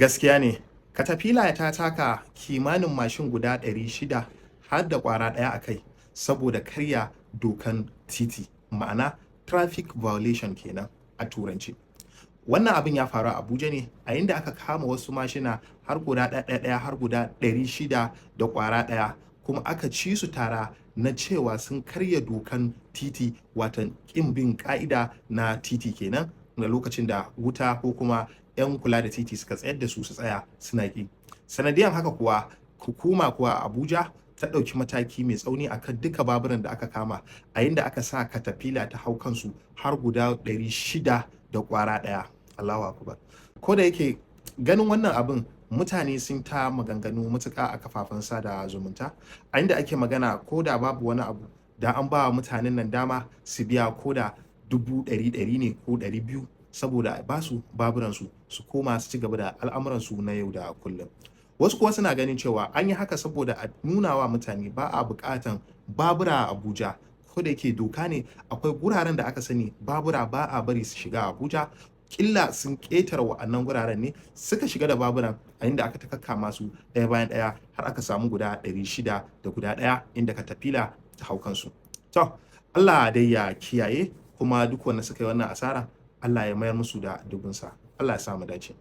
Gaskiya ne, katafila ta taka kimanin mashin guda 600 har da ƙwara ɗaya a kai saboda karya dokan titi, ma'ana traffic violation kenan a Turanci. Wannan abin ya faru a Abuja ne a inda aka kama wasu mashina har guda ɗaya har guda 600 da ƙwara ɗaya, kuma aka ci su tara na cewa sun karya dokan titi, watan ƙin bin ƙa'ida na titi kenan, na lokacin da wuta ko kuma 'yan kula da titi suka tsayar da su su tsaya, suna ƙi. Sanadiyan haka kuwa hukuma kuwa a Abuja ta ɗauki mataki mai tsauni akan duka baburan da aka kama, a inda aka sa katafila ta hau kansu har guda 600 da ƙwara ɗaya. Allahu akbar. Ko da yake ganin wannan abin, mutane sun ta maganganu matuƙa a kafafen sada zumunta, a inda ake magana ko da babu wani abu da an ba wa mutanen nan dama su biya ko da 100,000 ne ko 200,000, saboda a basu baburansu su koma su ci gaba da al'amuransu na yau da kullum. Wasu kuwa suna ganin cewa an yi haka saboda a nuna wa mutane ba a buƙatan babura a Abuja. Ko da yake doka ne, akwai guraren da aka sani babura ba a bari su shiga Abuja. Ƙilla sun ƙetare wa'annan guraren ne suka shiga da baburan, a inda aka ta kakkama su ɗaya bayan ɗaya har aka samu guda 600 da guda ɗaya inda katafila ta hau kansu. To, Allah dai ya kiyaye, kuma duk wanda suka yi wannan asara, Allah ya mayar musu da dubunsa. Allah ya sa mu dace.